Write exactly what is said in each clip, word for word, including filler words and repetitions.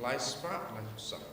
Lai spah lai spah.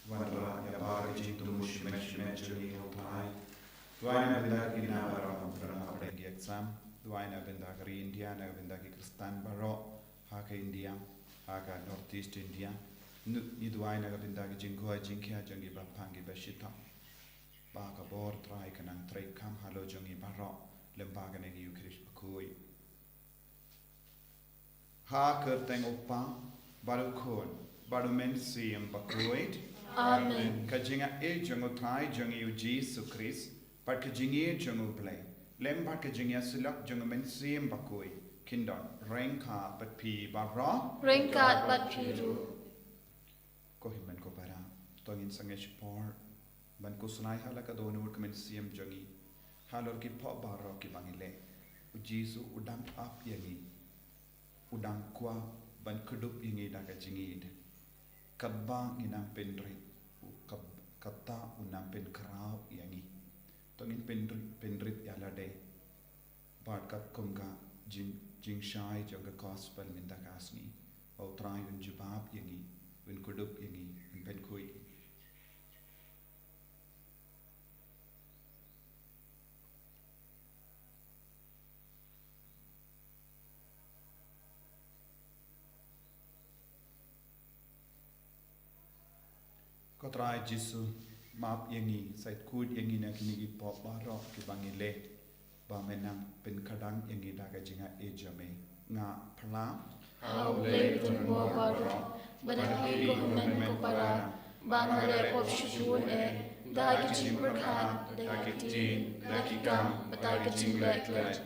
Wanrah ïa baroh ki jingthmu shimet shimet jong ngi, ko Trai. Duwai na ka bynta ki khynnah baroh ba dang hapdeng ki exam. Duwai na ka bynta ka ri India, na ka bynta ki Khristan baroh ha ka India, ha ka North East India. Ngi duwai na ka bynta ki jingkwah jingkhia jong ki baphang ki bashitom. Ba ka bor Trai kan nang treikam halor jong ngi baroh lyngba kane ka Ïukharist bakhuid. Ha ka kyrteng u Kpa, bad u Khun, bad u Mynsiem Bakhuid. Amen. Ka jingaiei jong u Trai jong ngi u Jisu Khrist, bad ka jingïeit jong u Blei, lem bad ka jingïasyllok jong u Mynsiem Bakhuid, kin don ryngkat bad phi baroh. Ryngkat bad phi ruh. Ko hynmen ko para, to ngin sangeh shipor ban khuslai ha la ka dohnud ka mynsiem jong ngi halor ki pop baroh kiba ngi leh. U Jisu u dang ap ïa ngi, u dang kwah ban kdup ïa ngi da ka jingïeit. Katba ngi nang pynrit, u kab-, kata u nang pynkhraw ïa ngi. To ngin pynrit, pynrit ïa lade. Bad katkum ka jing, jingshai jong ka gospel mynta ka sngi, ba u Trai un jubab ïa ngi, un kdup ïa ngi, un pynkhuid ïa ngi. Ko Trai Jisu, map ïa ngi, sa khuid ïa ngi na kine ki pop baroh kiba ngi leh, ba men nang pynkhadang ïa ngi da ka jingaiei jong me. Nga phla ha U Blei Trai baroh, ba da phi ko hynmen ko para, ba nga leh pop shibun eh, da ki jingpyrkhat, da ki ktien, da ki kam, bad da ki jingleh klet.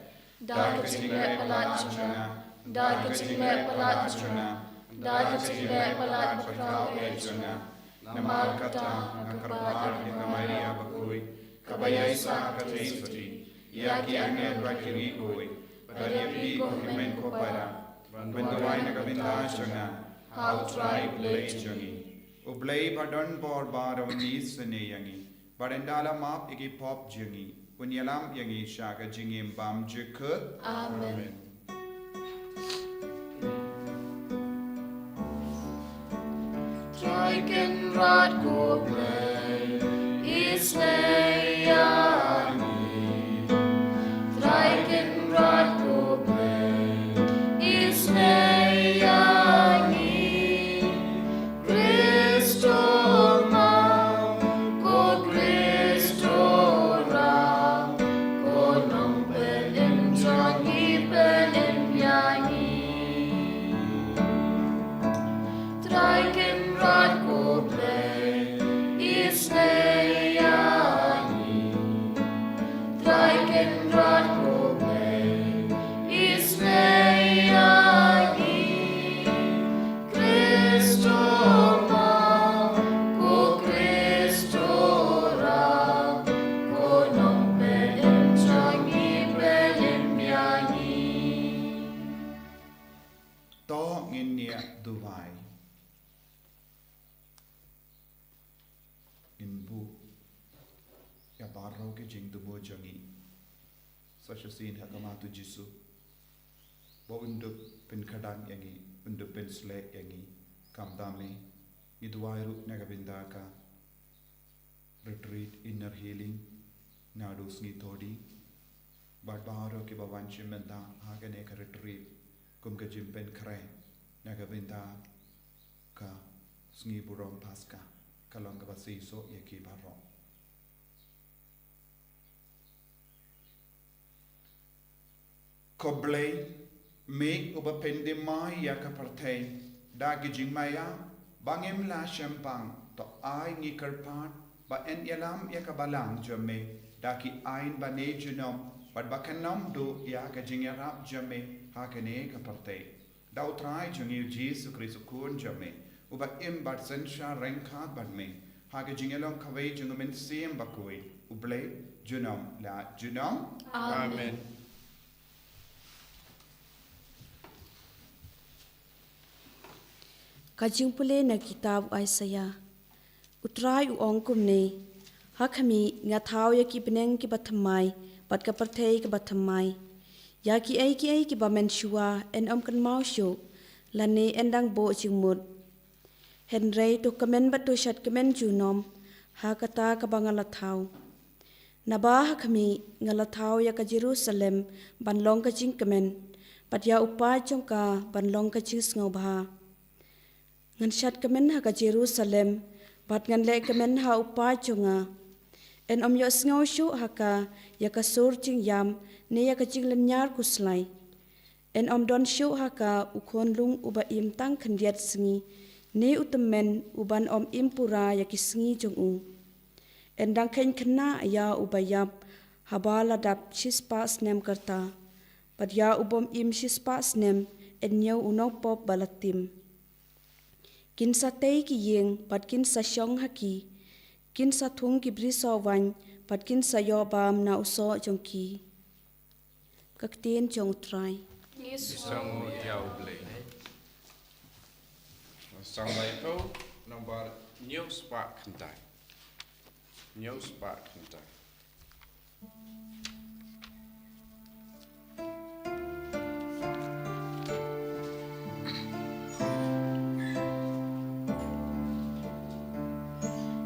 Da ka jingleh palat jong nga, da ka jingleh palat jong nga, da ka jingleh palat bakhraw eh jong nga. Namar kata nga kyrpad ïa ka Maria bakhuid, kaba ïaisah ka theisotti, ïa ki angel bad ki riewkhuid, bad ïa phi ko hynmen ko para, ban duwai na ka bynta jong nga ha U Trai U Blei jong ngi. U Blei ba don bor baroh un isynei ïa ngi, bad ynda la map ïa ki pop jong ngi, un ïalam ïa ngi sha ka jingim bymjukut. Amen. Trai Kynrad ko Blei, isynei ïa ngi. Trai Kynrad ko Blei, isynei ïa ngi. Khristo ma, ko Khristo ra, ko nongpynim jong ngi, pynim ïa ngi. Trai Kynrad ko Blei, isynei ïa ngi. Trai Kynrad ko Blei, isynei ïa ngi. Khristo ma, ko Khristo ra, ko nongpynim jong ngi, pynim ïa ngi. To ngin ïa duwai. Ngin buh ïa baroh ki jingthmu jong ngi sa shisien ha khmat U Jisu, ba un dup pynkhadang ïa ngi, un dup pynsleh ïa ngi. Khamtam eh, ngi duwai ruh na ka bynta ka retreat Inner Healing naduh sngi Thohdieng, bad baroh kiba wan shim bynta ha kane ka retreat kum ka jingpynkhreh na ka bynta ka sngi burom Paskha, ka long kaba seisoh ïa ki baroh. Ko Blei, me uba pyndem mai ïa ka pyrthei da ki jingmaïa ba ngim lah shemphang, to ai ngi kyrpad ba yn ïalam ïa ka balang jong me da ki aiñ bane junom, bad ba kan ym duh ïa ka jingïarap jong me ha kane ka pyrthei. Da U Trai jong ngi U Jisu Khrist U Khun jong me, uba im bad synshar ryngkat bad me ha ka jingïalong kawei jong U Mynsiem Bakhuid, U Blei junom la junom. Amen. Amen. Ka jingpule na kitab u Isaiah. U Trai u ong kumne: Ha khmih, nga thaw ïa ki bneng kiba thymmai bad ka pyrthei kaba thymmai. Ïa kiei kiei kiba mynshuwa yn ym kynmaw shuh, lane yn dang buh jingmut. Hynrei to kmen bad to shad kmen junom ha kata kaba nga la thaw. Naba ha khmih, nga la thaw ïa ka Jerusalem ban long ka jingkmen, bad ïa u paid jong ka ban long ka jingsngewbha. Ngan shad kmen ha ka Jerusalem, bad ngan leh kmen ha u paid jong nga. Yn ym ïohsngew shuh ha ka ïa ka sur jingïam, ne ïa ka jinglynñiar khuslai. Yn ym don shuh ha ka u khunlung uba im tang khyndiat sngi, ne u tymmen uban ym im pura ïa ki sngi jong u. Yn dang kheiñ khynnah ïa uba ïap haba la dap shispah snem ka rta, bad ïa u bym im shispah snem yn ñiew u nongpop ba la tim. Kin sa tei ki ïing bad kin sa shong ha ki, kin sa thung ki brisoh waiñ bad kin sa ïoh bam na u soh jong ki. Ka ktien jong U Trai. Ngi sngewnguh ïa U Blei. Song Baibl nombar hynñiew spah khyndai. Hynñiew spah khyndai.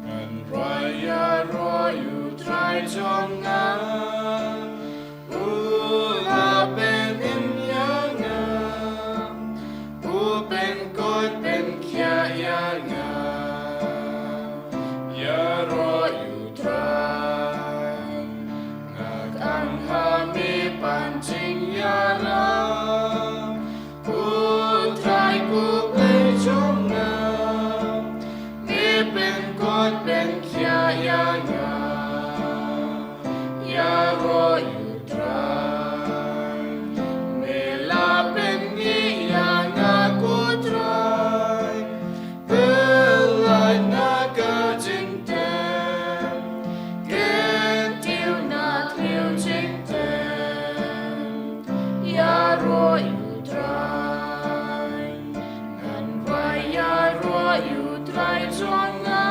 Ngan rwai ïaroh ïa U Trai jong nga, u la pynim ïa nga, u pynkhuid pynkhiah ïa nga. Ïaroh ïa U Trai, nga kang ha me ban jingïarap. U Trai ko Blei jong nga, me pynkhuid pynkhiah ïa nga. Ïaroh ïa U Trai, me la pynmih ïa nga ko Trai. Pynlait na ka jingtem, kyntiew na thliew jingtem. Ïaroh ïa U Trai, ngan rwai ïaroh ïa U Trai jong nga.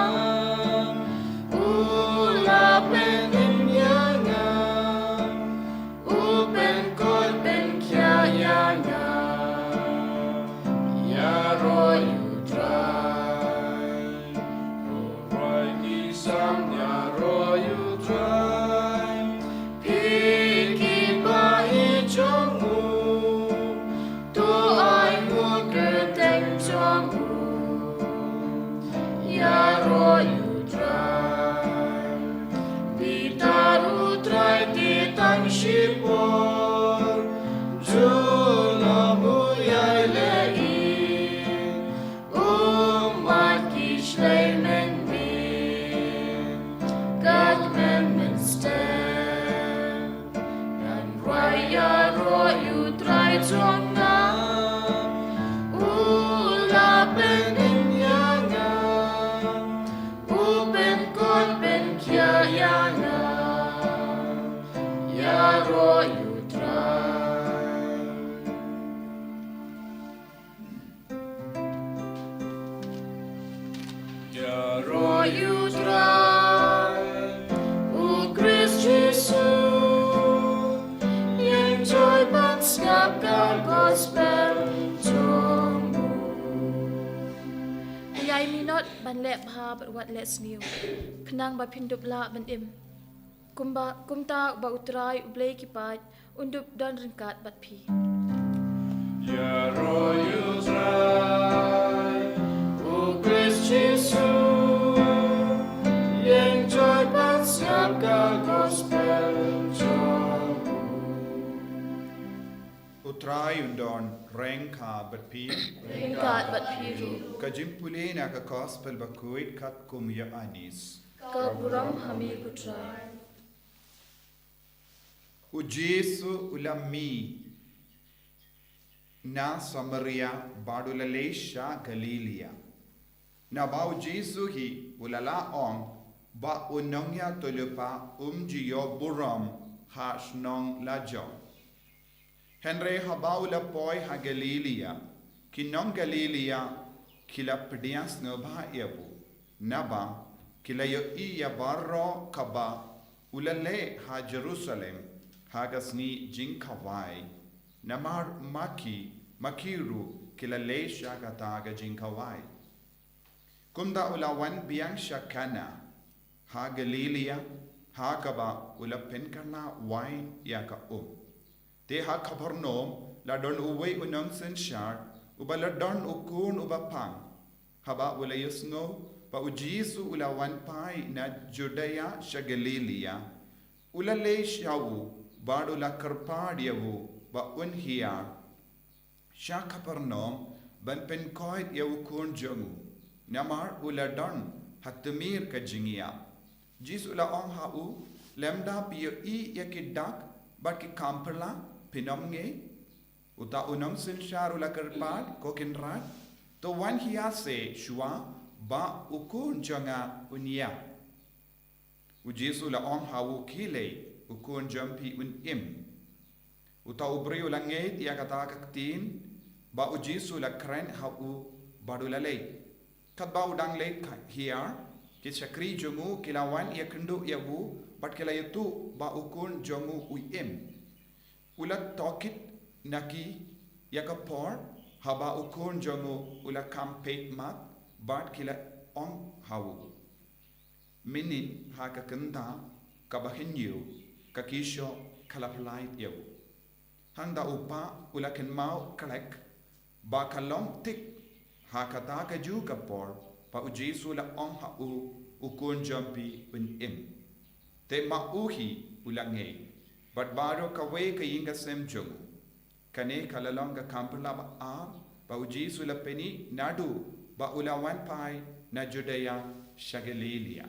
U la pynim ïa nga, u pynkhuid pynkhiah ïa nga. Ïaroh ïa U Trai. Ko Trai, ngi sam ïaroh ïa U Trai. Phi ki paid jong u, to ai nguh kyrteng jong u. Ïaroh ïa U Trai. Bitar U Trai te tang shipor, junom u ïai leh ïing, u mad ki shlei mynmiet, kat mynmiet step. Ngan rwai ïaroh ïa U Trai jong nga, u la pynim ïa nga, u pynkhuid pynkhiah ïa nga. Ïaroh ïa U Trai. Ïaroh ïa U Trai, U Khrist Jisu, ïeng joi ban sngap ka gospel jong u. Ïai minot ban leh bha bad wat leh sniew, khnang ba phin dup lah ban im. Kumba, kumta ba U Trai U Blei ki paid un dup don ryngkat bad phi. Ïaroh ïa U Trai, U Khrist Jisu, ïeng joi ban sngap ka gospel jong u. Trai un don ryngkat bad phi. Ryngkat bad phi ruh. Ka jingpule na ka Gospel bakhuid katkum u Ïoannis. Ka burom ha me ko Trai. U Jisu u la mih na Samaria bad u la leit sha Galilia. Naba u Jisu hi u la lah ong ba u nongïathuhlypa um ju ïoh burom ha shnong lajong. Hynrei haba u la poi ha Galilia, ki nong Galilia ki la pdiang sngewbha ïa u, naba ki la ïohi ïa baroh kaba u la leh ha Jerusalem ha ka sngi jingkhawai, namar ma ki, ma ki ruh ki la leit sha kata ka jingkhawai. Kumta u la wan biang sha Kana ha Galilia, ha kaba u la pynkylla wai ïa ka um. Te ha Kapernaum la don uwei u nongsynshar uba la don u khun uba pang. Haba u la ïohsngew ba u Jisu u la wan phai na Judia sha Galilia, u la leit sha u bad u la kyrpad ïa u ba un hiar sha Kapernaum ban pynkoit ïa u khun jong u, namar u la don ha tmier ka jingïap. Jisu u la ong ha u, lymda phi ïohi ïa ki dak bad ki kam phylla, phin ym ngeit? Uta u nongsynshar u la kyrpad, ko Kynrad, to wan hiar seh shuwa ba u khun jong nga un ïap. U Jisu u la ong ha u, khie leit, u khun jong phi un im. Uta u briew u la ngeit ïa kata ka ktien ba u Jisu u la kren ha u bad u la leit. Katba u dang leit ka hiar, ki shakri jong u ki la wan ïakynduh ïa u bad ki la ïathuh ba u khun jong u u im. U la tohkit na ki ïa ka por haba u khun jong u u la kham peit mat bad ki la ong ha u. Mynnin ha ka kynta kaba hynñiew ka khyrshoh ka la pyllait ïa u. Hangta u pa u la kynmaw khlek ba ka long thik ha kata ka juh ka por ba u Jisu u la ong ha u, u khun jong phi un im. Te ma u hi u la ngeit bad baroh kawei ka ïing ka sem jong u. Kane ka la long ka kam phylla ba ar ba u Jisu u la pyni naduh ba u la wan phai na Judia sha Galilia.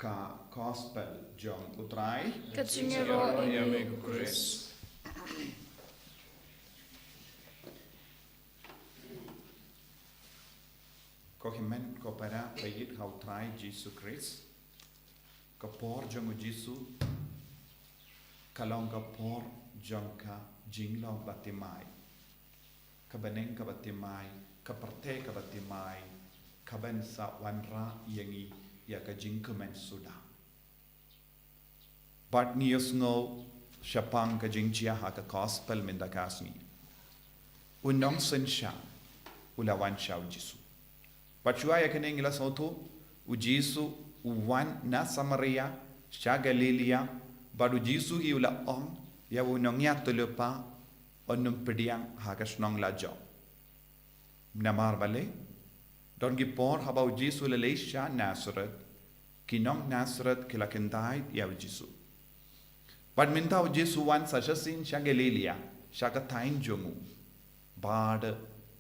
Ka Gospel jong u Trai. Ka jingïaroh ïa me ko Khrist. Ko hynmen ko para ba ïeit ha u Trai Jisu Khrist. Ka por jong u Jisu ka long ka por jong ka jinglong ba thymmai. Ka bneng kaba thymmai, ka pyrthei kaba thymmai, kaban sa wanrah ïa ngi ïa ka jingkmen suda. Bad ngi ïohsngew shaphang ka jingjia ha ka Gospel mynta ka sngi. U nongsynshar u la wan sha u Jisu. Bad shuwa ïa kane ngi la sngewthuh, u Jisu u wan na Samaria sha Galilia, bad u Jisu hi u la ong ïa u nongïathuhlypa, un ym pdiang ha ka shnong lajong. Namar balei? Don ki por haba u Jisu u la leit sha Nasareth, ki nong Nasareth ki la kyntait ïa u Jisu. Bad mynta u Jisu u wan sa shisien sha Galilia, sha ka thaiñ jong u. Bad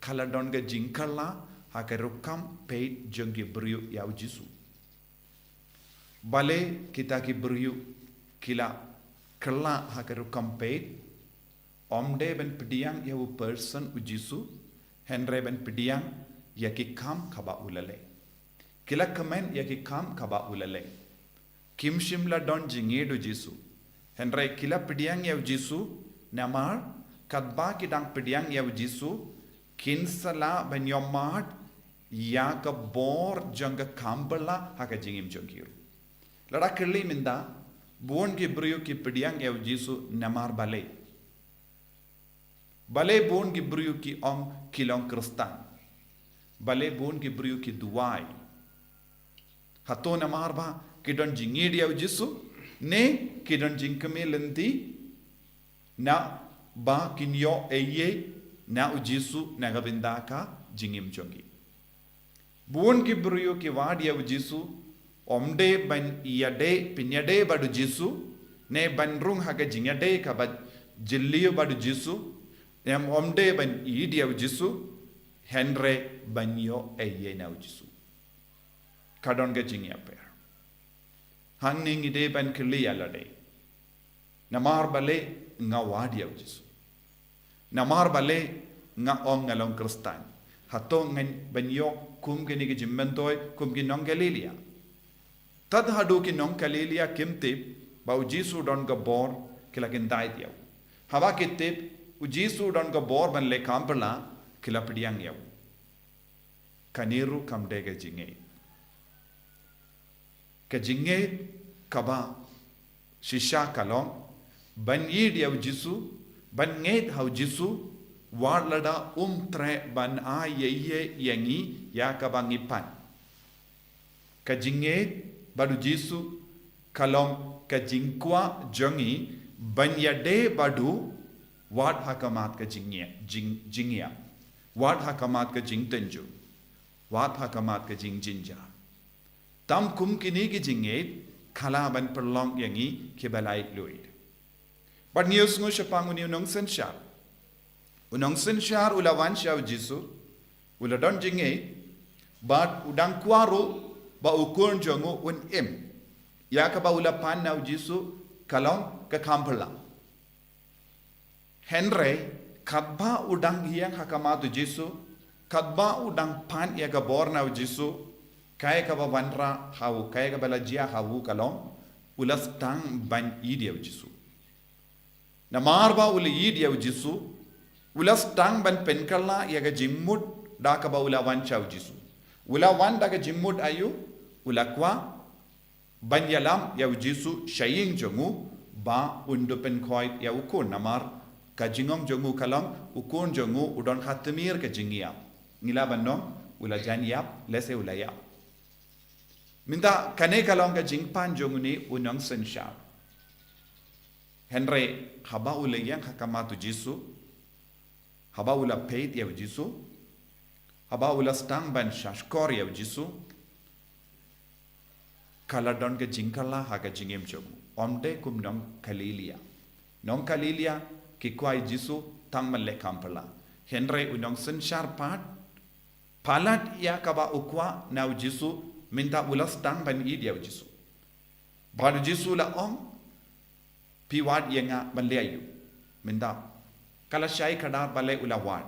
ka la don ka jingkylla ha ka rukom peit jong ki briew ïa u Jisu. Balei kita ki briew ki la kylla ha ka rukom peit? Ym dei ban pdiang ïa u person u Jisu, hynrei ban pdiang ïa ki kam kaba u la leh. Ki la kmen ïa ki kam kaba u la leh. Kim shym la don jingïeit u Jisu, hynrei ki la pdiang ïa u Jisu, namar katba ki dang pdiang ïa u Jisu, kin sa lah ban ïohmad ïa ka bor jong ka kam phylla ha ka jingim jong ki ruh. Lada kylli mynta, bun ki briew ki pdiang ïa u Jisu namar balei? Balei bun ki briew ki ong ki long Khristan? Balei bun ki briew ki duwai? Hato namar ba ki don jingïeit ïa u Jisu, ne ki don jingkmen lynti naba kin ïoh ei ei na u Jisu na ka bynta ka jingim jong ki? Bun ki briew ki wad ïa u Jisu, ym dei ban ïadei, pynïadei bad u Jisu, Ne ban rung ha ka jingïadei kaba jylliew bad u Jisu, em ym dei ban ïeit ïa u Jisu, hynrei ban ïoh ei ei na u Jisu. Ka don ka jingïapher. Hangne ngi dei ban kylli ïa lade. Namar balei nga wad ïa u Jisu? Namar balei nga ong nga long Khristan? Hato ngan ban ïoh kum kine ki jingmyntoi, kum ki nong Galilia? Tad haduh ki nong Galilia kim tip ba u Jisu don ka bor, ki la kyndait ïa u. Haba ki tip u Jisu don ka bor ban leh kam pyrla, ki la pdiang ïa u. Kane ruh kam dei ka jingngeit. Ka jingngeit kaba shisha ka long ban ïeit ïa u Jisu, ban ngeit ha u Jisu, wat lada um treh ban ai ïa ïa ïa ngi ïa kaba ngi pan. Ka jingngeit bad u Jisu ka long ka jingkwah jong ngi ban ïadei bad u, wat ha khmat ka jingïa, jing, jingïa, wat ha khmat ka jingtynjuh, wat ha khmat ka jingjynjar. Tam kum kine ki jingngeit ka lah ban pynlong ïa ngi kiba laitluid. Bad ngi ïohsngew shaphang une u nongsynshar. U nongsynshar u la wan sha u Jisu, u la don jingngeit, bad u dang kwah ruh ba u khun jong u un im. Ïa kaba u la pan na u Jisu ka long ka kam pyrla. Hynrei katba u dang ïeng ha khmat u Jisu, katba u dang pan ïa ka bor na u Jisu, kaei kaba wanrah ha u, kaei kaba la jia ha u ka long, u la sdang ban ïeit ïa u Jisu. Namar ba u la ïeit ïa u Jisu, u la sdang ban pynkylla ïa ka jingmut da kaba u la wan sha u Jisu. U la wan da ka jingmut aïu, u la kwah ban ïalam ïa u Jisu sha ïing jong u ba un da pynkoit ïa u khun, namar ka jingong jong u ka long u khun jong u u don ha tmier ka jingïap. Ngi lah ban ong u la jan ïap, lehse u la ïap. Mynta kane ka long ka jingpan jong une u nongsynshar. Hynrei haba u la ïeng ha khmat u Jisu, haba u la peit ïa u Jisu, haba u la sdang ban shahshkor ïa u Jisu, ka la don ka jingkylla ha ka jingim jong u. Ym dei kum nong Galilia. Nong Galilia ki kwah ïa u Jisu tang ban leh kam pyrla. Hynrei u nongsynshar pat, palat ïa kaba u kwah na u Jisu, mynta u la sdang ban ïeit ïa u Jisu. Bad u Jisu u la ong, phi wad ïa nga ban leh aïu? Mynta ka la shai kdar balei u la wad.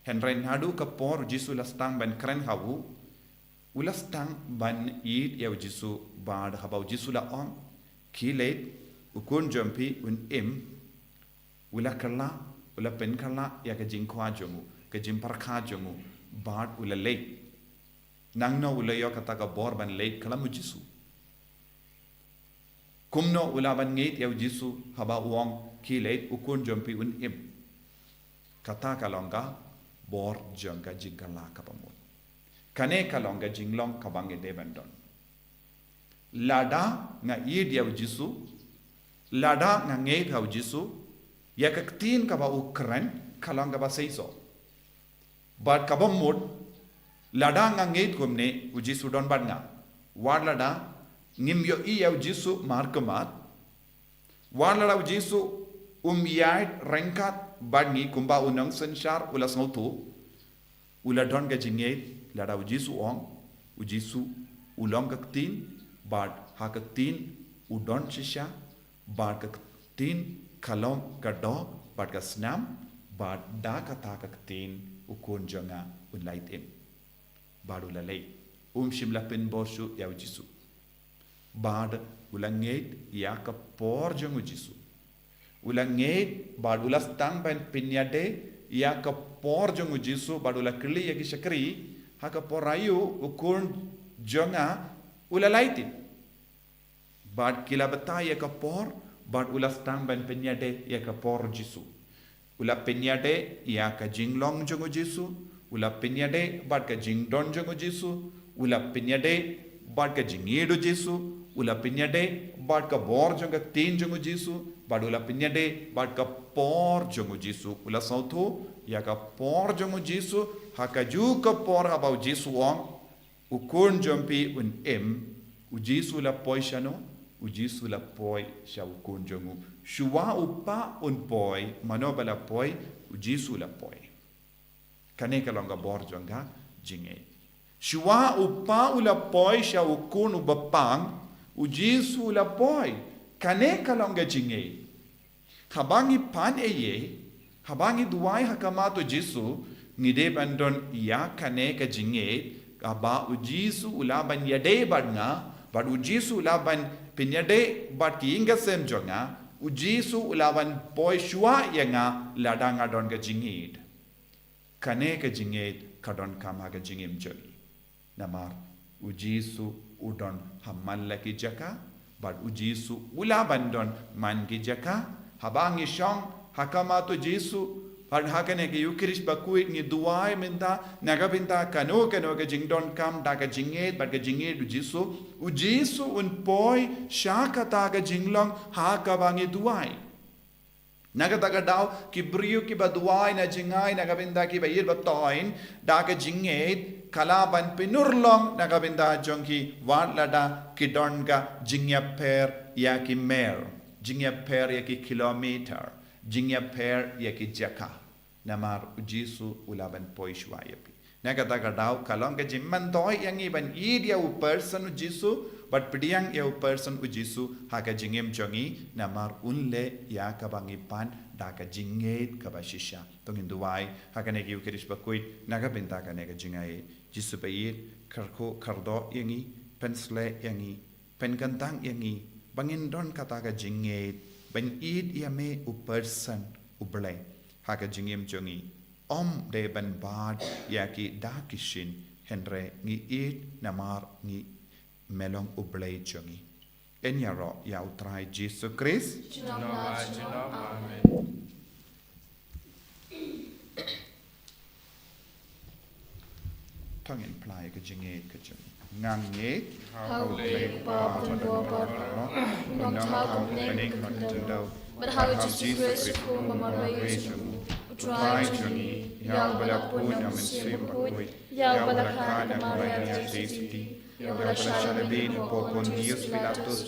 Hynrei naduh ka por u Jisu u la sdang ban kren ha u, u la sdang ban ïeit ïa u Jisu. Bad haba u Jisu u la ong, khie leit, u khun jong phi un im, u la kylla, u la pynkylla ïa ka jingkwah jong u, ka jingpyrkhat jong u, bad u la leit. Nangno u la ïoh kata ka bor ban leit kylla u Jisu? Kumno u lah ban ngeit ïa u Jisu haba u ong, khie leit, u khun jong phi un im? Kata ka long ka bor jong ka jingkylla kaba mut. Kane ka long ka jinglong kaba ngi dei ban don. Lada nga ïeit ïa u Jisu, lada nga ngeit ha u Jisu, ïa ka ktien kaba u kren ka long kaba seisoh. Bad kaba mut, lada nga ngeit kumne, u Jisu don bad nga. Wat lada ngim ïohi ïa u Jisu markhmat, wat lada u Jisu um ïaid ryngkat bad ngi kumba u nongsynshar u la sngewthuh, u la don ka jingngeit, lada u Jisu u ong, u Jisu u long ka ktien, bad ha ka ktien u don shisha, bad ka ktien ka long ka doh bad ka snam, bad da kata ka ktien u khun jong nga un lait im. Bad u la leit, um shym la pynbor shuh ïa u Jisu. Bad u la ngeit ïa ka por jong u Jisu. U la ngeit bad u la sdang ban pynïadei ïa ka por jong u Jisu, bad u la kylli ïa ki shakri, ha ka por aïu u khun jong nga u la lait im? Bad ki la batai ïa ka por, bad u la sdang ban pynïadei ïa ka por Jisu. U la pynïadei ïa ka jinglong jong u Jisu, u la pynïadei bad ka jingdon jong u Jisu, u la pynïadei bad ka jingïeit u Jisu, u la pynïadei bad ka bor jong ka ktien jong u Jisu, bad u la pynïadei bad ka por jong u Jisu. U la sngewthuh ïa ka por jong u Jisu, ha kajuh ka por haba u Jisu u ong, u khun jong phi un im, u Jisu u la poi shano? U Jisu la poi sha u Khun jong u. Shuwa u Kpa un poi, mano ba la poi? U Jisu la poi. Kane ka long ka bor jong ka jingngeit. Shuwa u Kpa u la poi sha u Khun u Bapang, u Jisu u la poi. Kane ka long ka jingngeit. Haba ngi pan eiei, haba ngi duwai ha khmat u Jisu, ngi dei ban don ïa kane ka jingngeit, kaba u Jisu u lah ban ïadei bad nga, bad u Jisu u lah ban pynïadei bad ki ïing ki sem jong nga, u Jisu u lah ban poi shuwa ïa nga lada nga don ka jingngeit. Kane ka jingngeit ka donkam ha ka jingim jong ngi. Namar u Jisu u don ha man la ki jaka, bad u Jisu u lah ban don man ki jaka. Haba ngi shong ha khmat u Jisu, bad ha kane ka Eucharist bakhuid ngi duwai mynta na ka bynta kano kano ka jingdonkam da ka jingngeit bad ka jingngeit u Jisu. U Jisu un poi sha kata ka jinglong ha kaba ngi duwai. Na kata ka daw, ki briew kiba duwai na jngai na ka bynta kiba ïeit ba thoiñ da ka jingngeit, ka lah ban pynurlong na ka bynta jong ki wat lada ki don ka jingïapher ïa ki mail, jingïapher ïa ki kilometer, jingïapher ïa ki jaka. Namar u Jisu u lah ban poi shuwa ïa phi. Na kata ka daw ka long ka jingmyntoi ïa ngi ban ïeit ïa u person u Jisu, bad pdiang ïa u person u Jisu ha ka jingim jong ngi, namar un leh ïa kaba ngi pan da ka jingngeit kaba shisha. To ngin duwai ha kane ka Eucharist bakhuid na ka bynta kane ka jingngeit. Jisu ba ïeit, kyrkhu kyrdoh ïa ngi, pynshlei ïa ngi, pynkyntang ïa ngi ba ngin don kata ka jingngeit ban ïeit ïa me u person u Blei ha ka jingim jong ngi. Ym dei ban bad ïa ki da ki shin, hynrei ngi ïeit namar ngi, me long u Blei jong ngi. Yn ïaroh ïa u Trai Jisu Khrist. Junom la junom. Amen. To ngin phla ïa ka jingngeit ka jong ngi. Nga ngeit ha u Blei u Kpa uba don bor baroh, u nongthaw kaba bneng kaba khyndew, bad ha u Jisu Khrist u Khun ba marwei jong u, u Trai jong ngi, ïa uba la pun da u Mynsiem Bakhuid, ïa uba la kha na ka Maria Theisotti, ïa uba la shah lade hapoh Pontius Pilatus,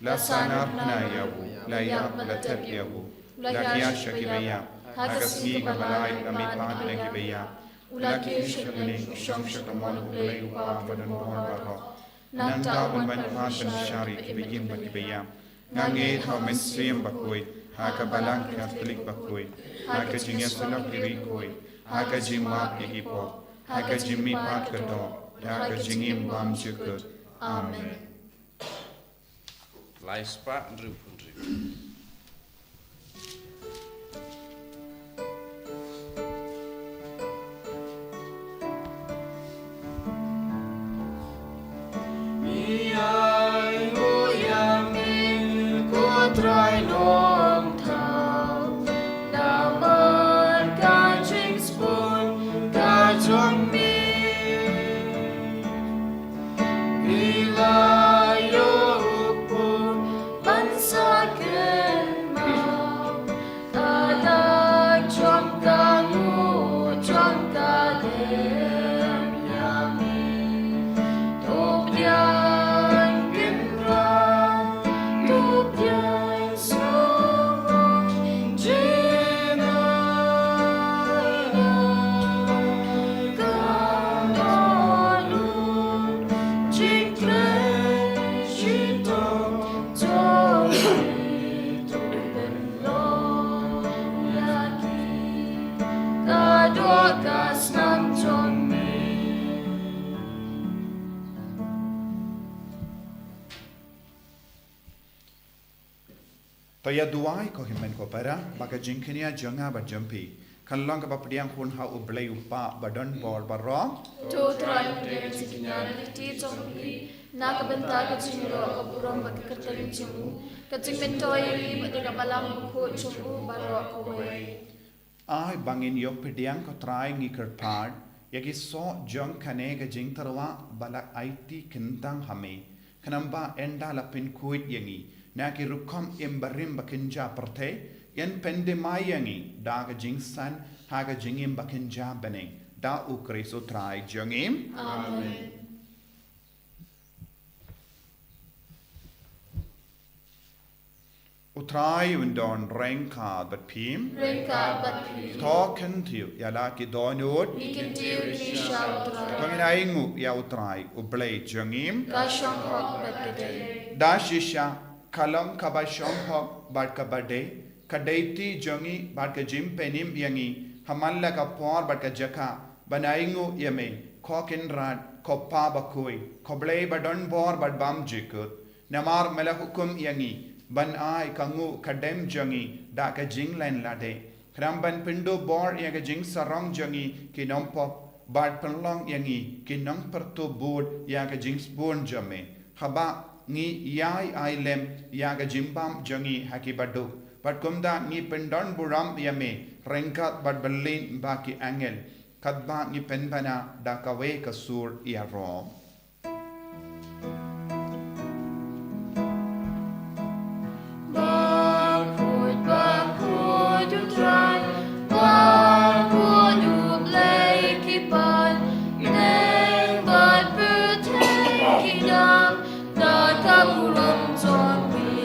la sahnarphna ïa u, la ïap, la thep ïa u, la khiah sha kiba ïap, ha ka sngi kaba lai la mihpat na kiba ïap, u la kiew sha bneng, u shong sha ka mon u Blei u Kpa ba don bor baroh. Nangta un wan pat ban shah ri ïa kiba im bad kiba ïap. Nga ngeit ha u Mynsiem Bakhuid, ha ka Balang Katholik bakhuid, ha ka jingïasynshar ki riewkhuid, ha ka jingmap ïa ki pop, ha ka jingmihpat ka doh, ha ka jingim bymjukut. Amen. Lai spah hynriewphew hynriew. Ïa u ïa me ko Trai Nongthaw, namar ka jingsbun ka jong me. Phi la ïoh u pop ban sa kynmaw, ka dak jong ka nguh jong ka lem ïa me. To pdiang Kynrad, to pdiang Sohra, jingaiei ka dohnud, jingkhlaiñ shitom jong me to pynlong ïa ki, ka doh ka snam jong me. To ïa duwai ko hynmen ko para, ba ka jingkñia jong nga bad jong phi kan long kaba pdiang hun ha u Blei u Kpa ba don bor baroh. To Trai, un pdiang ka jingkñia na ka kti jong phi, na ka bynta ka jingïaroh ka burom bad ka kyrteng jong u, ka jingmyntoi ïa ngi bad ïa ka Balang Bakhuid jong u baroh kawei. Ai ba ngin ïoh pdiang ko Trai, ngi kyrpad, ïa ki soh jong kane ka jingtyrwa ba la aiti kyntang ha me. Khnang ba ynda la pynkhuid ïa ngi na ki rukom im barim ba kynja pyrthei, yn pyndem ïa ngi da ka jingsan ha ka jingim ba kynja bneng, da u Khrist u Trai jong ngi. Amen. U Trai un don ryngkat bad phi. Ryngkat bad phi. To kyntiew ïa la ki dohnud. Ngi kyntiew ïa ki sha U Trai. To ngin ainguh ïa U Trai U Blei jong ngi. Ka shong hok bad ka dei. Da shisha, ka long kaba shong hok bad kaba dei, ka dei ti jong ngi bad ka jingpynim ïa ngi ha man la ka por bad ka jaka ban ainguh ïa me, ko Kynrad, ko Pa bakhuid, ko Blei ba don bor bad bymjukut. Namar me la hukum ïa ngi ban ai ka nguh ka dem jong ngi da ka jinglen lade, khnang ban pynduh bor ïa ka jingsarong jong ngi ki nongpop, bad pynlong ïa ngi ki nongpyrtup bud ïa ka jingsbun jong me, haba ngi ïai ai lem ïa ka jingbam jong ngi ha ki baduk, bad kumta ngi pyndon burom ïa me ryngkat bad bylliñ bad ki angel, katba ngi pynbna da kawei ka sur ïaroh. Bakhuid, bakhuid U Trai, bakhuid U Blei ki paid, bneng bad pyrthei ki dap da ka burom jong phi.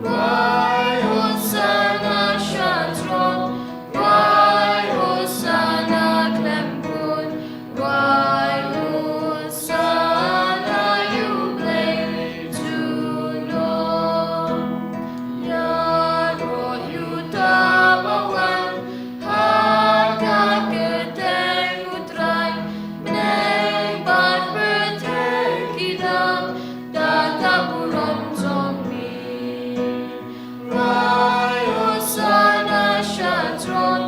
Rwai Hosana sha throne, rwai Hosana khlem kut, rwai Hosana ïa U Blei junom. Ïaroh ïa uta ba wan ha ka kyrteng U Trai, bneng bad pyrthei ki dap da ka burom jong phi. Rwai Hosana sha throne,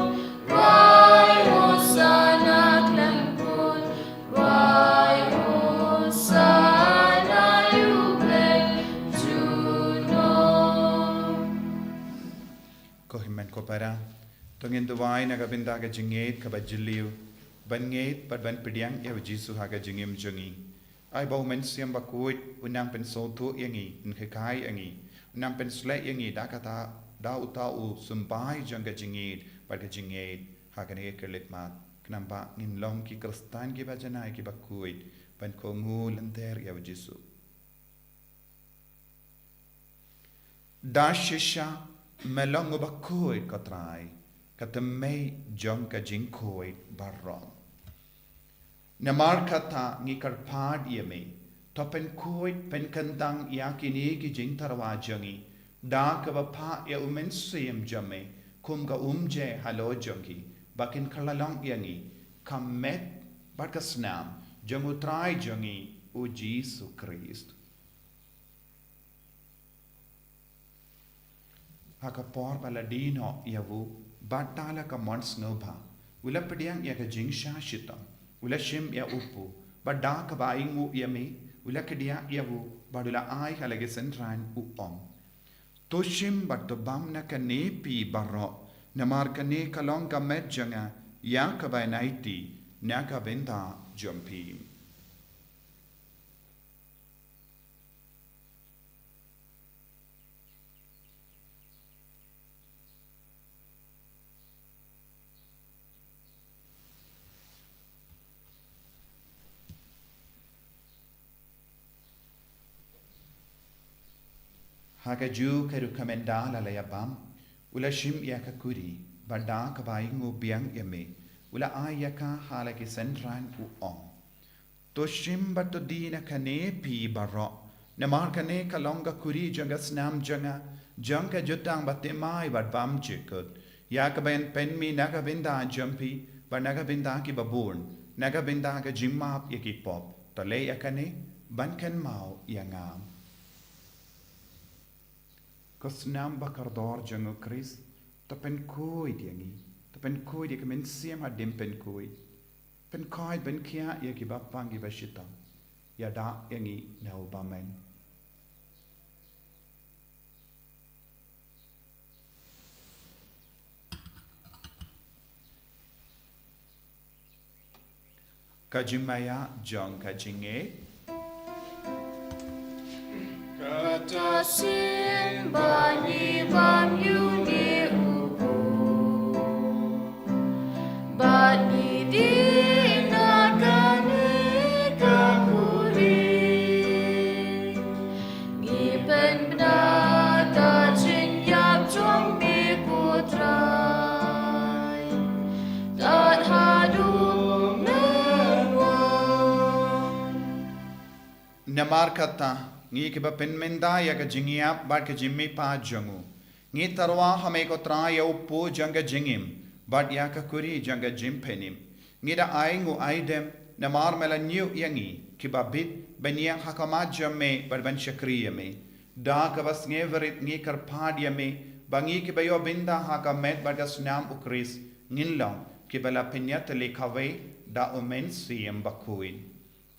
rwai Hosana khlem kut, rwai Hosana ïa U Blei junom. Ko hynmen ko para, to ngin duwai na ka bynta ka jingngeit kaba jylliew, ban ngeit bad ban pdiang ïa U Jisu ha ka jingim jong ngi. Ai ba U Mynsiem Bakhuid un nang pynsngewthuh ïa ngi, un hikai ïa ngi, un nang pynsleh ïa ngi da kata, da uta u symbai jong ka jingngeit bad ka jingngeit ha kane ka khlieh mat, khnang ba ngin long ki Khristan kiba janai kiba khuid ban kohnguh lynter ïa U Jisu. Da shisha me long uba khuid ko Trai, ka tymmen jong ka jingkhuid baroh. Namar kata ngi kyrpad ïa me, to pynkhuid pynkyntang ïa kine ki jingtyrwa jong ngi da kaba phah ïa U Mynsiem jong me kum ka umjer halor jong ki, ba kin kylla long ïa ngi ka met bad ka snam jong U Trai jong ngi U Jisu Khrist. Ha ka por ba la die noh ïa u, bad da la ka mon sngewbha, u la pdiang ïa ka jingshah shitom, u la shim ïa u pop, bad da kaba ainguh ïa me, u la kdiah ïa u, bad u la ai ha la ki synran, u ong: To shim bad to bam na kane phi baroh, namar kane ka long ka met jong nga ïa kaba ïaid na ka bynta jong phi. Ha kajuh ka rukom ynda la la ïa bam, u la shim ïa ka kuri, bad da kaba ainguh biang ïa me, u la ai ïa ka ha la ki synran, u ong: To shim bad to die na kane phi baroh, namar kane ka long ka kuri jong ka snam jong nga, jong ka jutang bathymmai bad bymjukut, ïa kaba yn pynmih na ka bynta jong phi, bad na ka bynta kiba bun, na ka bynta ka jingmap ïa ki pop. To leh ïa kane ban kynmaw ïa nga. Ko snam ba kordor jong U Khrist, to pynkhuid ïa ngi, to pynkhuid ïa ka mynsiem hadien pynkhuid. Pynkhuid, pynkhiah ïa kiba pang kiba shitom. Ïada ïa ngi na u bymman. Ka jingmaïa jong ka jingngeit. Kata sien ba ngi bam ïa une u pop, bad ngi die na kane ka kuri, ngi pynbna ka Namar kata, ngi kiba pynmynta ïa ka jingïap bad ka jingmihpat jong u, ngi tyrwa ha me ko Trai ïa u kpu jong ka jingim bad ïa ka kuri jong ka jingpynim. Ngi da ai nguh ai dem namar me la ñiew ïa ngi kiba bit ban ïeng ha khmat jong me bad ban shakri ïa me. Da kaba sngewrit ngi kyrpad ïa me ba ngi kiba ïoh bynta ha ka met bad ka snam u Khrist ngin long kiba la pynïatylli kawei da u Mynsiem Bakhuid.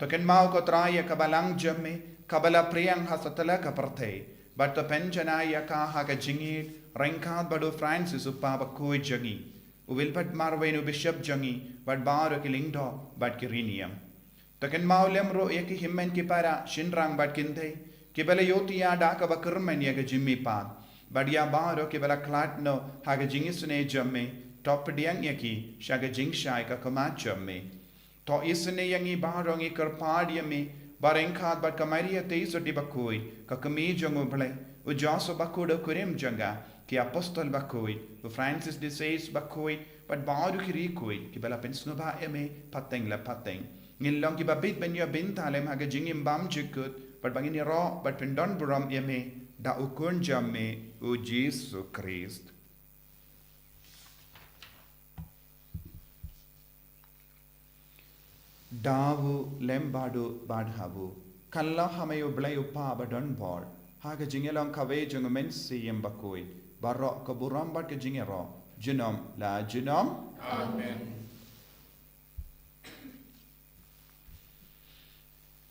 To kynmaw ko Trai ïa ka balang jong me kaba la phriang ha satlak ka pyrthei, bad to pynjanai ïa ka ha ka jingïeit ryngkat bad u Francis u kpa bakhuid jong ngi, u Wilbert Marwein u bishop jong ngi, bad baroh ki lyngdoh bad ki riewniam. To kynmaw lem ruh ïa ki hynmen ki para, shynrang bad kynthei kiba la ïohthiah da kaba kyrmen ïa ka jingmihpat, bad ïa baroh kiba la khlad noh ha ka jingisynei jong me. To pdiang ïa ki sha ka jingshai ka khmat jong me. To isynei ïa ngi baroh, ngi kyrpad ïa me ba ryngkat bad ka Maria Theisotti bakhuid, ka Kmie jong u Blei, u Joseph bakhuid u kurim jong ka, ki apostol bakhuid, u Francis de Sales bakhuid, bad baroh ki riewkhuid kiba la pynsngewbha ïa me pateng la pateng, ngin long kiba bit ban ïoh bynta lem ha ka jingim bymjukut, bad ba ngin ïaroh bad pyndonburom ïa me da u Khun jong me, u Jisu Khrist. Da u lem bad u bad ha u, kylla ha me u Blei u Kpa badonbor, ha ka jingïalong kawei jong u Mynsiem Bakhuid, baroh ka burom bad ka jingïaroh junom la junom. Amen.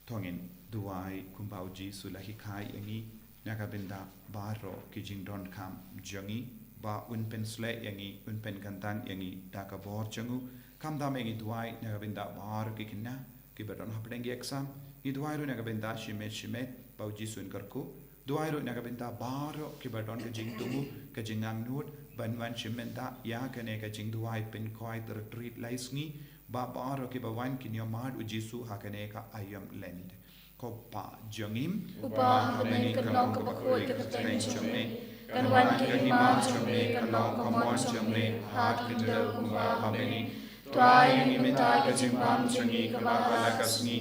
To ngin duwai kumba u Jisu u la hikai ïa ngi, na ka bynta baroh ki jingdonkam jong ngi, ba un pynsleh ïa ngi, un pynkyntang ïa ngi da ka bor jong u. Khamtam ïa ngi duwai na ka bynta baroh ki khynnah kiba don hapdeng ki exam, ngi duwai ruh na ka bynta shimet shimet ba u Jisu un kyrkhu. Duwai ruh na ka bynta baroh kiba don ka jingthmu, ka jingangnud ban wan shimet da ïa kane ka jingduwai pynkoit retreat lai sngi, ba baroh kiba wan kin ïohmad u Jisu ha kane ka aïom Lent. Ko Pa jong ngi uba ha bneng, ka long kaba khuid ka kyrteng jong me. Kan wan ka hima jong me, kan long ka mon jong me ha ka khyndew kumba ha bneng. To ai ïa ngi mynta ka jingbam jong ngi kaba ha la ka sngi,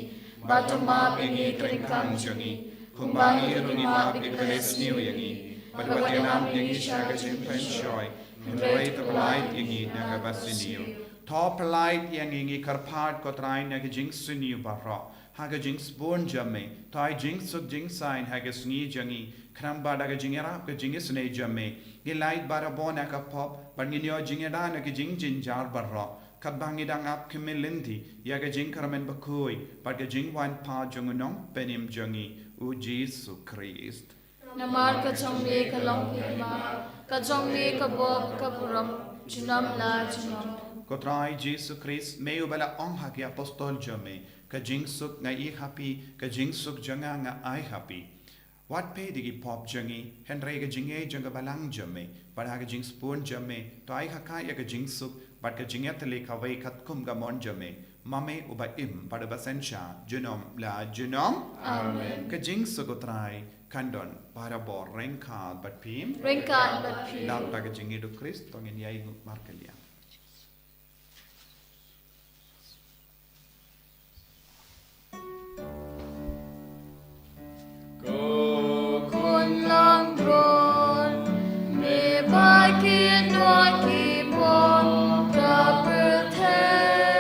bad to map ïa ngi ki ryngkang jong ngi, kumba ngi ruh ngi map ïa kiba leh sniew ïa ngi. Bad wat ïalam ïa ngi sha ka jingpynshoi, hynrei to pyllait ïa ngi na kaba sniew. To pyllait ïa ngi, ngi kyrpad ko Trai, na ka jingsniew baroh, ha ka jingsbun jong me. To ai jingsuk jingsaiñ ha ka sngi jong ngi, khnang ba da ka jingïarap ka jingisynei jong me, ngin lait barabor na ka pop, bad ngin ïoh jingïada na ki jingjynjar baroh, katba ngi dang ap khmih lynti ïa ka jingkyrmen bakhuid bad ka jingwan pat jong u Nongpynim jong ngi, u Jisu Khrist. Namar ka jong me ka long ka hima, ka jong me ka bor, ka burom, junom la junom. Ko Trai Jisu Khrist, me uba la ong ha ki apostol jong me, ka jingsuk nga ai ha phi, ka jingsuk jong nga nga ai ha phi. Wat peit ïa ki pop jong ngi, hynrei ka jingngeit jong ka balang jong me, bad ha ka jingsbun jong me, to ai ha ka ïa ka jingsuk bad ka jingïatylli kawei katkum ka mon jong me, ma me uba im bad uba synshar junom la junom. Amen. Ka jingsuk u Trai kan don barabor ryngkat bad phi. Ryngkat bad phi. Lap da ka jingngeit u Khrist, to ngin ïai nguh markylliang. Ko Khun langbrot, me ba kit noh ki pop ka pyrthei,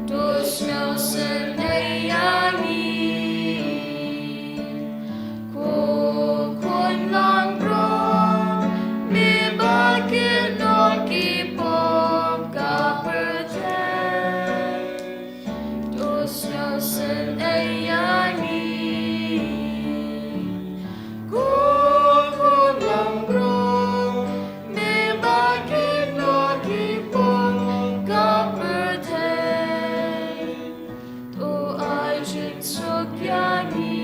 to sngewsynei ïa ngi. Ko Khun langbrot, me ba kit noh ki pop ka pyrthei, to sngewsynei ïa ngi. Ko Khun langbrot, me ba kit noh ki pop ka pyrthei, to ai jingsuk ïa ngi.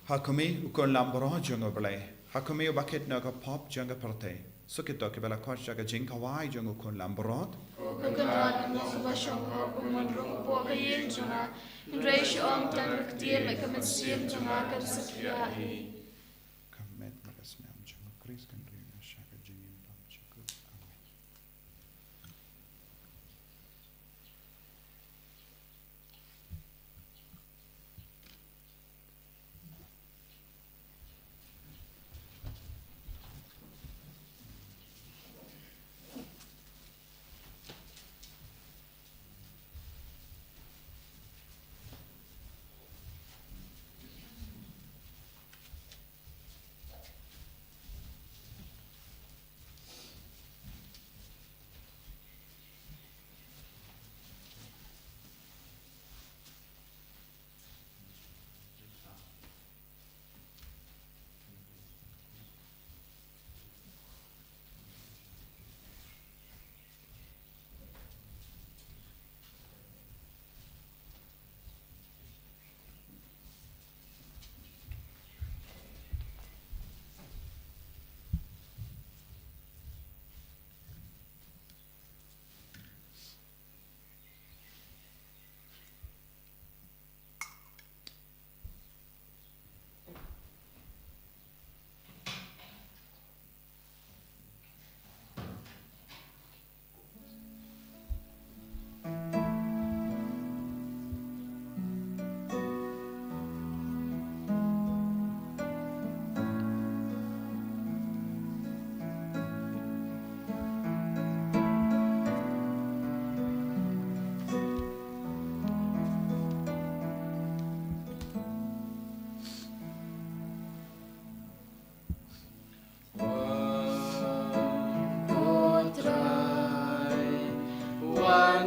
Ha khmih, u Khun langbrot jong U Blei. Ha khmih, uba kit noh ka pop jong ka pyrthei. Suk ïa kito kiba la khot sha ka jingkhawai jong u Khun langbrot. Ko Kynrad, mo uba shong hok, u mon rung hapoh ka ïing jong nga, hynrei shu ong tang ka ktien, bad ka mynsiem jong nga kan sa khia hi. Ka met bad ka snam jong u Khrist kan ri na sha ka jingim bymjukut. Amen.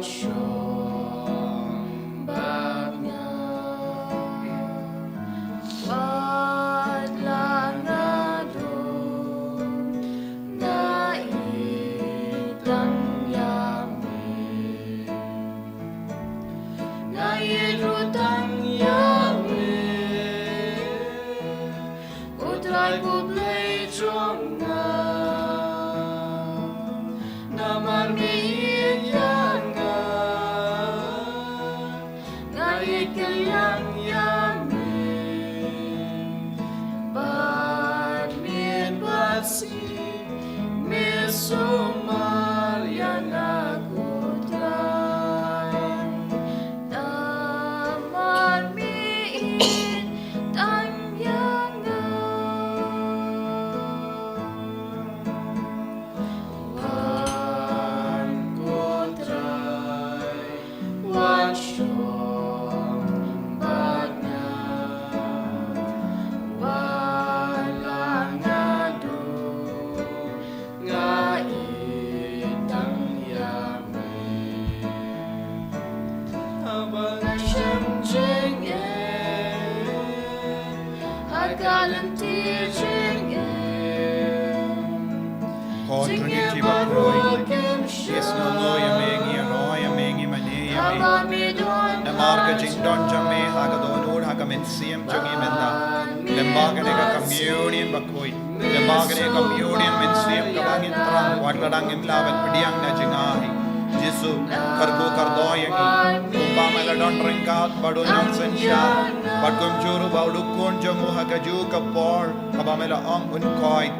shong bad nga. Wat la nga don, nga ïeit tang ïa me. Nga ïeit ruh tang ïa me, U Trai U Blei jong nga. Namar me ïeit ïa nga, nga ïeit kylliang ïa me. Bad miet bad sngi me sumar ïa nga, ko Trai. Namar me ïeit tang ïa nga. Wan, ko Trai, wan shong bad nga. Wat la nga don, nga ïeit tang ïa me. Haba nga shem jingim ha ka lynti jingim, Ko Trinity bakhuid, ngi sngewnguh ïa me, ngi ïaroh ïa me, ngi mane ïa me. Namar ka jingdon jong me ha ka dohnud ha ka mynsiem jong ngi mynta, lyngba kane ka communion bakhuid, lyngba kane ka communion mynsiem kaba ngin thrang, wat la dang ngim lah ban pdiang na jngai, Jisu, kyrkhu kyrdoh ïa ngi. Kumba me la don ryngkat bad u nongsynshar, bad kumjuh ruh bad u khun jong u ha kajuh ka por, haba me la ong, un koit.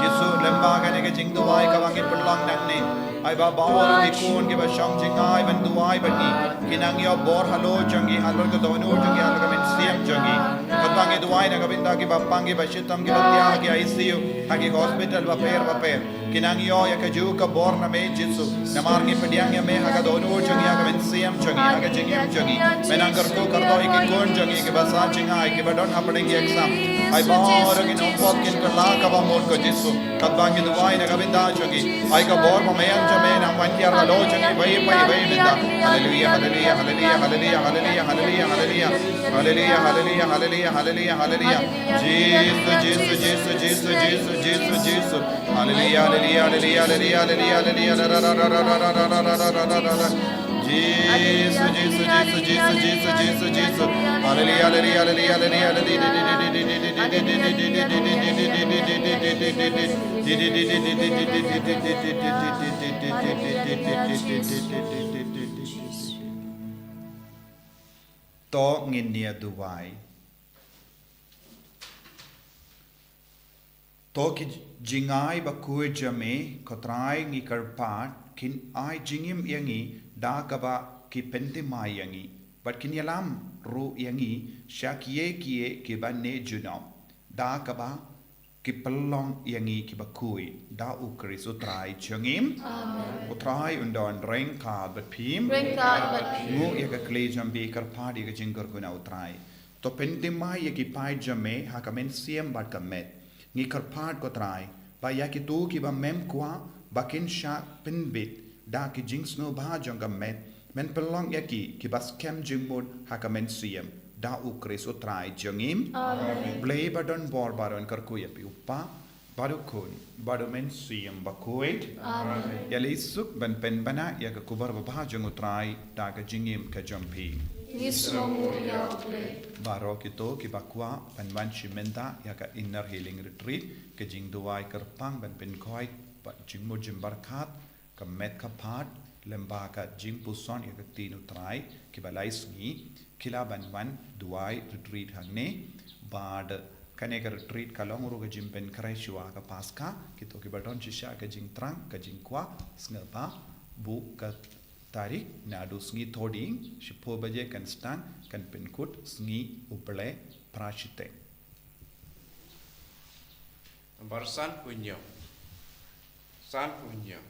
Jisu, lyngba kane ka jingduwai kaba ngi pynlong nangne, ai ba baroh ki khun kiba shong jngai ban duwai bad ngi, kin nang ïoh bor halor jong ngi, halor ka dohnud jong ngi, halor ka mynsiem jong ngi. Katba ngi duwai na ka bynta kiba pang, kiba shitom, kiba thiah ha ki I C U, ha ki hospital bapher bapher, kin nang ïoh ïa kajuh ka bor na me, Jisu. Namar ngi pdiang ïa me ha ka dohnud jong ngi, ha ka mynsiem jong ngi, ha ka jingim jong ngi. Me nang kyrkhu kyrdoh ïa ki khun jong ngi kiba sah jngai, kiba don hapdeng ki exam. Ai baroh kin ym pop, kin kylla kaba mut, ko Jisu. Katba ngi duwai na ka bynta jong ngi, ai ka bor ba me ïoh jong me nang wan hiar halor jong ngi iwei pa iwei mynta. Haleluia, haleluia, haleluia, haleluia, haleluia, haleluia, haleluia. Haleluia, haleluia, haleluia, haleluia, haleluia. Jisu, Jisu, Jisu, Jisu, Jisu, Jisu. Haleluia, haleluia, haleluia, haleluia, haleluia, haleluia. Jisu, Jisu, Jisu, Jisu, Jisu, Jisu, Jisu. Haleluia, haleluia, haleluia, haleluia, haleluia. To ngin ïa duwai. To ki jngai bakhuid jong me, ko Trai, ngi kyrpad, kin ai jingim ïa ngi da kaba ki pynthymmai ïa ngi, bad kin ïalam ruh ïa ngi sha kiei kiei kiba neh junom, da kaba ki pynlong ïa ngi kiba khuid, da U Khrist U Trai jong ngi. Amen. U Trai un don ryngkat bad phi. Ryngkat bad phi. Nguh ïa ka khlieh jong phi, kyrpad ïa ka jingkyrkhu na U Trai. To pynthymmai ïa ki paid jong me ha ka mynsiem bad ka met. Ngi kyrpad, ko Trai, ba ïa kito kiba mem kwah ba kin shah pynbit da ki jingsngewbha jong ka met, men pynlong ïa ki kiba skhem jingmut ha ka mynsiem, da U Khrist U Trai jong ngi. Amen. Blei ba don bor baroh un kyrkhu ïa phi, U Kpa, bad U Khun, bad U Mynsiem Bakhuid. Amen. Ïa lei suk ban pynbna ïa ka khubor babha jong U Trai da ka jingim ka jong phi. Ngi sngewnguh ïa U Blei. Baroh kito kiba kwah ban wan shim bynta ïa ka Inner Healing Retreat, ka jingduwai kyrpang ban pynkhuid bad jingmut jingpyrkhat, ka met ka phad, lyngba ka jingpuson ïa ka ktien U Trai, kiba lai sngi ki lah ban wan duwai retreat hangne. Bad kane ka retreat ka long ruh ka jingpynkhreh shuwa ka Paskha. Kito kiba don shisha ka jingthrang, ka jingkwah, sngewbha buh ka tarik naduh sngi Thohdieng, shiphew baje kan sdang, kan pynkut sngi U Blei phra shiteng. Nambar sanphew hynñiew. Sanphew hynñiew.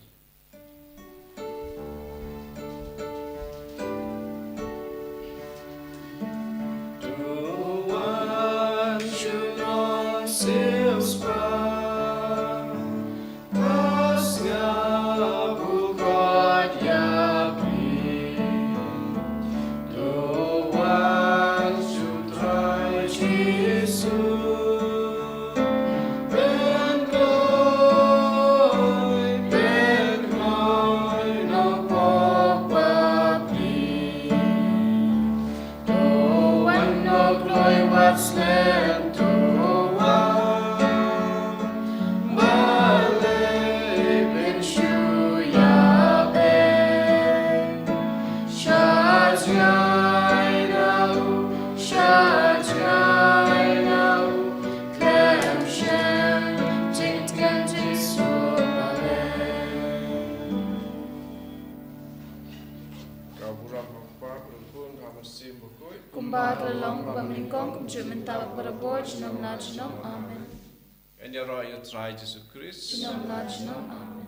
Ba ka la long, ba mynnyngkong, kumjuh mynta, barabor, junom la junom. Amen. Ngan ïaroh ïa u Trai Jisu Khrist. Junom la junom. Amen.